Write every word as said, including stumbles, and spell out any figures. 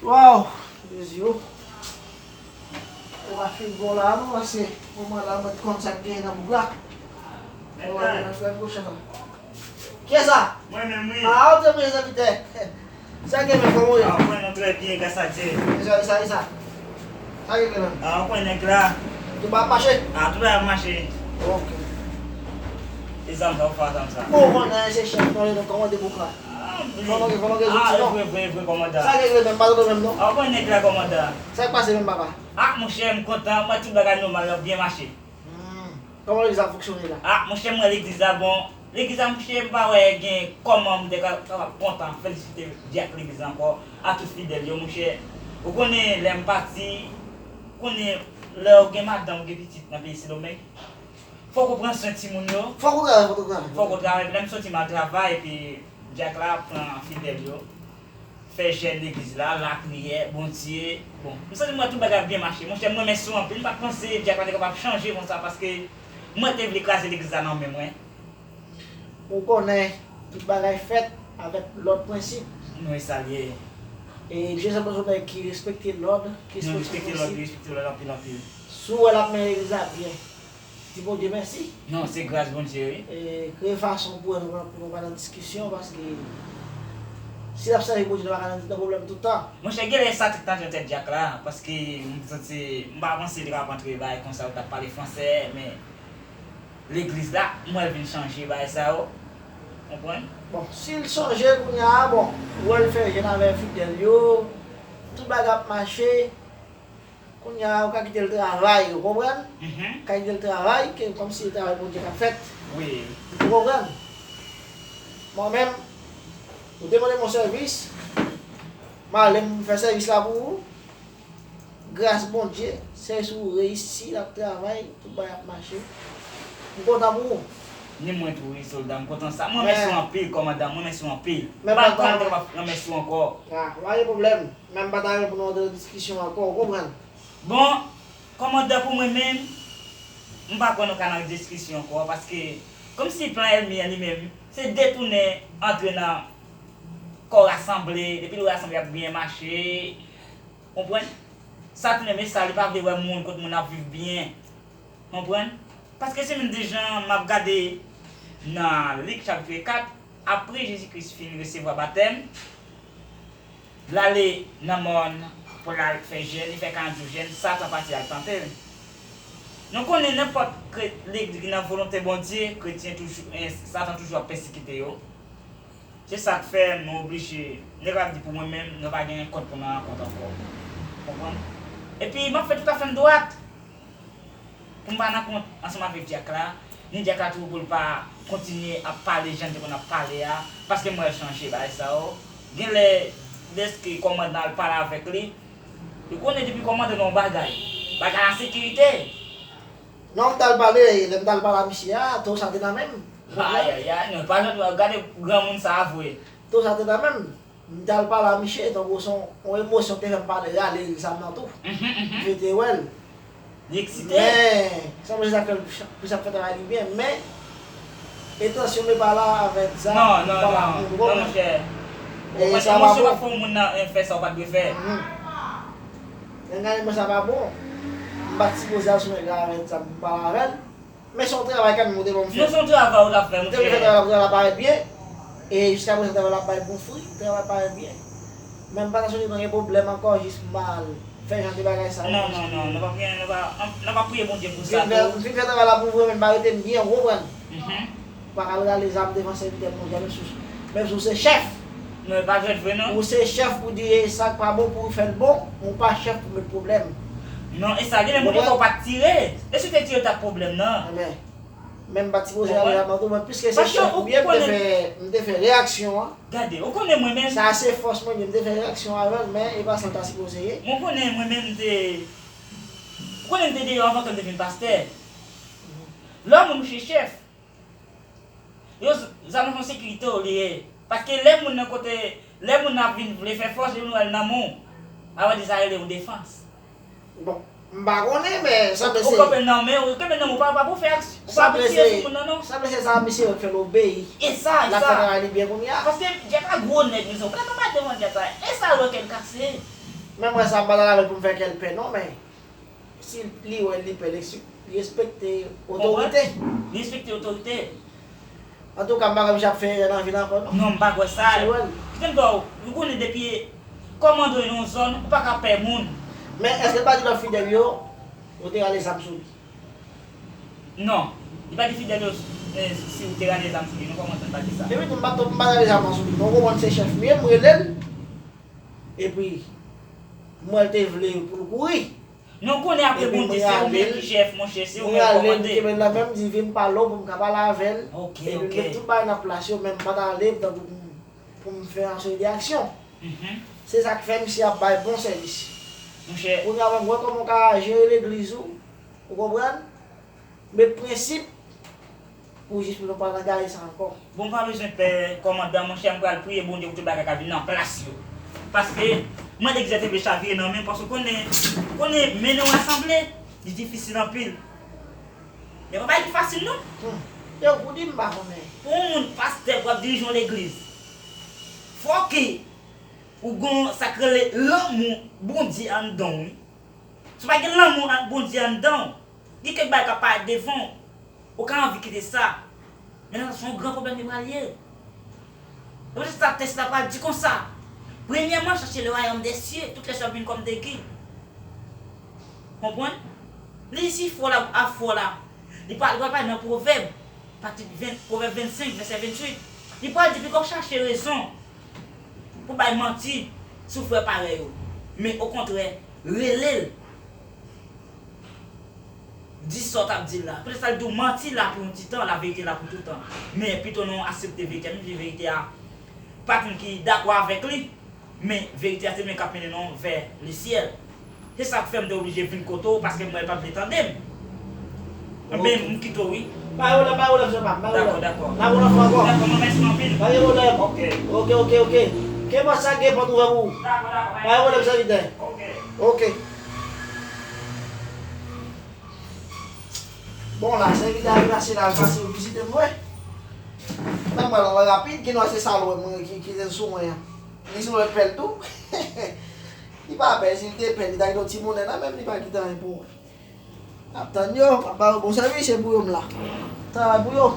Waw, Jezi o. Ou pa fin bon la non, paske moman la mwen konn sa k genyen nan bouk la. Mwen wè nan fè gwo chan. Kiyès sa? Mwen menm wi. Ah, ou te mwen zanmi tè. Sa gen men kòman ou ye? Ah, mwen nan trè byen gras a Dye. Kisa, kisa, kisa? Sa gen men? Ah, ou konnen nèg la. Tout bagay ap mache? Ah, tout bagay ap mache. Ok. E zam sa ou fè zam sa? Bon, ou konnen se chèf nou ye, donk kòmande bouk la. Ah, vre. Kòmande, kòmande zouti non. Vre, vre, vre, kòmandan. Sa gen men, pa tande menm non. Ah, ou konnen nèg la kòmandan. Sa k pase menm papa? Ah, monchè, m kontan, mwen tout bagay nòmal, l ap byen mache. Hmm. Kòman legliz ap fonksyone la? Ah, monchè, m wè legliz la bon. Legliz la, monchè, m pa wè gen kòman m te ka, ka kontan felisite dyak legliz la ankò, a tout fidèl yo, monchè. Ou konnen lè m pati, ou konnen lè w gen madanm, ou gen pitit nan peyi Sendomeng, fòk ou pran swen timoun yo. Fòk ou travay, fòk ou travay. Fòk ou travay. Lè m soti m al travay, epi dyak la pran fidèl yo. Fè jèn legliz la, lapriyè, Bondye. Bon, m santi m wè tout bagay ap byen mache. Monchè, m renmen sou anpil. M pa t panse dyak la te kapab chanje konsa, paske mwen te vle kraze legliz la nan men mwen. Ou konnen, tout bagay fèt avèk lòd, prensip. Wi, sa l ye. E Dye se yon nèg ki respekte lòd, ki respekte prensip. Li respekte lòd, li respekte lòd anpil, anpil. Si w wè l ap mennen legliz la byen, di Bondye mèsi. Non, se gras Bondye, wi. E, kreye fason pou nou, pou nou pa nan diskisyon, paske si l ap sèvi Bondye, nou pa ka nan, nan pwoblèm tout tan. Monchè, genlè sa t ap nan tèt dyak la, paske m santi, m pa panse li t ap antre bagay konsa, ou t ap pale fransè, men legliz la, m wè l vin chanje bagay sa yo. Konprann? Bon, si l chanje kounye a, bon, ou wè l fè jèn avè fidèl yo, tout bagay ap mache. Kounye a, ou ka kite l travay, ou konprann? Mhm. Ou ka kite l travay, ke kòmsi se travay Bondye k ap fèt. Wi. Ou konprann? Mwen menm, ou te mande m yon sèvis, m ale m fè sèvis la pou ou. Gras Bondye, sèvis ou reyisi, l ap travay, tout bagay ap mache. M kontan pou ou. Ni mwen tou, wi, sòlda, m kontan sa. Mwen renmen sou anpil, kòmandan, mwen renmen sou anpil. M pa konn lè m ap renmen sou ankò. Ah, pa gen pwoblèm. Men m pa ta renmen pou nou antre nan diskisyon ankò, ou konprann? Bon, kòmandan, pou mwen menm, m pa kwè nou ka nan diskisyon ankò, paske kòmsi plan ènmi an li menm, se detounen antre nan kò rasanble, depi nou rasanble ap byen mache, konprann? Sa tounen mesaj, li pa vle wè moun, kote moun ap viv byen. Konprann? Paske se menm de jan m ap gade nan Lik chapit kat, apre Jezi Kris fin resevwa batèm, l ale nan mòn pou l al fè jèn, li fè karant jou jèn, Satan pati al tante l. Nou konnen nenpòt kre-, legliz ki nan volonte Bondye, kretyen toujou, eh, Satan toujou ap pèsekite yo. Se sa k fè nou oblije, nèg la di pou mwen menm, nou pa gen kont pou nan rankont ankò. Konprann? Epi m ap fè toutafè m dwat. Pou m pa nan kont ansanm avèk dyak la, ni dyak la tou pou l pa kontinye ap pale jan l te konn ap pale a, paske m wè l chanje bagay sa yo. Genlè, dèske kòmandan al pale avèk li, li konnen depi kòmandan nan yon bagay, bagay la sekirite. Non, m t al pale, lè m t al pale a misye a, to sa te nan men m. Ayayay, non, pa jan, gade granmoun sa a vre. To sa te nan men m. M t al pale a misye, tankou se yon, yon emosyon ki te fè m pale, rale zam nan tou. Mhm, mhm. Misye te wè l. Li eksite. Men, sanble se sa k fè l plis ap fè travay li byen, men, entansyon m te pale avèk zam, non, non, pa non, pou non, monchè. Ou konprann, emosyon pa fè yon moun nan, eh, fè sa ou pa t dwe fè. Mhm. Lè m gade mwen sa pa bon, m pa t sipoze al sou nèg la avèk zam pou m pale avè l. Men se yon travay kanmenm ou te ban m fè. Non, se yon travay ou t ap fè, monchè. M te vle fè travay la, travay la parèt byen. E jiska prezan travay la ap bay bon fwi, travay la parèt byen. Men m pa ta swete nou gen pwoblèm ankò jis m al fè jan de bagay sa yo. Non, non, non, nou p ap gen, nou pa, n ap, n ap priye Bondye pou sa tou. M fin fè, m fin fè travay la pou vre, men m pa rete m byen, ou konprann? Mhm. Ou pa ka al rale zam devan sèvitè Bondye a, menm si, menm si w se chèf. Non, e pa jwèt vre non. Ou se chèf pou di e sa k pa bon pou w fè l bon, men w pa chèf pou met pwoblèm. Non, e sa, genlè moun yo fè w pa t tire. E si w te tire, w t ap pwoblèm nan. Enben, men m pa t sipoze ale la, men piske se chèf ou ye, m te fè, m te fè reyaksyon an. Gade, ou konnen mwen menm. Sa se fòs mwen, m te fè reyaksyon avè l, men e pa sa l ta sipoze ye. Mwen konnen mwen menm m te, ou konnen m te deyò anvan ke m te vin pastè. Lè yon moun mouche chèf, yo, zam nan se yon sekirite w li ye. Paske lè moun nan kote, lè moun nan ap vin vle fè fòs, lè moun wè l nan men w, sa vle di sa rele yon defans. Bon, m pa konnen, men sanble se. Ou kanpe nan men w, ou kanpe nan men w, ou pa, pa pou fè aksyon, ou pa pou tire sou moun nan, non. Sanble se sa, misye yo fè l obeyi. E sa, e sa. L ap fè travay li byen kounye a. Paske dyak la gwo nèg, mezanmi. Ou pa ka devan dyak la. E sa, l wè kè l kase. Men mwen sa m pa t al avè l pou m fè kè l pè non, men si li wè li pè, li respekte otorite. Li respekte otorite. Antouka, m pa kwè misye ap fè erè nan vi l ankò non. Non, m pa kwè sa. Kite m di w, nou konnen depi kòmandan nan yon zòn, ou pa ka pè moun. Men èske l pa di lòt fidèl yo, yo te rale zam sou li? Non. Li pa di fidèl yo si ou te rale zam sou li, non, kòmandan pa di sa. Epi tou, m pa t rale zam nan sou li non, ou konprann, se chèf m ye, m rele l. Epi, m wè l te vle pou l kouri. Nou konnen apre Bondye se ou menm ki chèf, monchè, se ou menm k kòmande. Mwen rale l, m kenbe l la, men m di vin pale w pou m ka pale avè l. Epi m met tout bagay nan plas yo, men m pa t ale tankou pou m, pou m fè yon seri de aksyon. Se sa k fè misye ap bay bon sèvis. Kounye a, mwen wè kòman w ka jere legliz ou, ou konprann? Met prensip pou jis pou nou pa nan gaye sa ankò. Bon, pa bezwen pè, kòmandan, monchè, m pral priye Bondye pou tout bagay ka vin nan plas yo. Paske, mwen te egzè te vle chavire nan men, paske konnen, konnen mennen yon asanble, li difisil anpil. Men pa bagay ki fasil non. Hmm. Yo, pou di m pa konnen. Pou yon moun pastè pou ap dirije yon legliz, fò ke ou gon sa k rele lanmou Bondye anndan w, wi. Si w pa gen lanmou Bondye anndan w, gen kèk bagay k ap parèt devan w, ou ka anvi kite sa. Men nan sa se yon gran pwoblèm li pral ye. Se poutèt sa tèks la pral di konsa, premyèman, cherchez le royaume des cieux, toutes les choses vin kòm degi. Konprann? Li si fò la, a fò la. Li pral, li pral pale nan Pwovèb, pati ven, Pwovèb vennsenk, vèsè venntuit. Li pral di piko w chache rezon pou bay manti sou frè parèy ou. Men okontrè, rele l. Di sa w t ap di l la. Poutèt sa l di w manti la pou yon ti tan, laverite la pou toutan. Men pito nou aksepte verite a, menm si verite a pa t moun ki dakò avèk li, men verite a se li menm k ap mennen nou vè lesyèl. Se sa k fè m te oblije vin kote w, paske m wè l pa t vle tande m. Ebyen, m kite w wi. Bay ou lè, bay ou lè, frè pa m, bay ou lè. Dakò, dakò. N ap wè lòt fwa ankò. Dakò, mwen mèsi anpil. Pa gen pwoblèm. Ok. Ok, ok, ok. Kenpòt sa k gen pòt ouvè pou ou. Dakò, dakò. Bay ou lè, sèvitè. Ok. Ok. Bon, la, sèvitè a vin pase la, l pase vizite m, wi. Men mwen la, rapid, gen dwa se sa l wè mwen ki, ki te sou mwen an. Li sou lòt pèl tou. Li pa pè, si l te pè, li ta gen yon ti monnen nan men l, li pa kite anyen pou mwen. Ap tann yo, ap ba yo bon sèvis, se pou yo m la. Travay pou yo.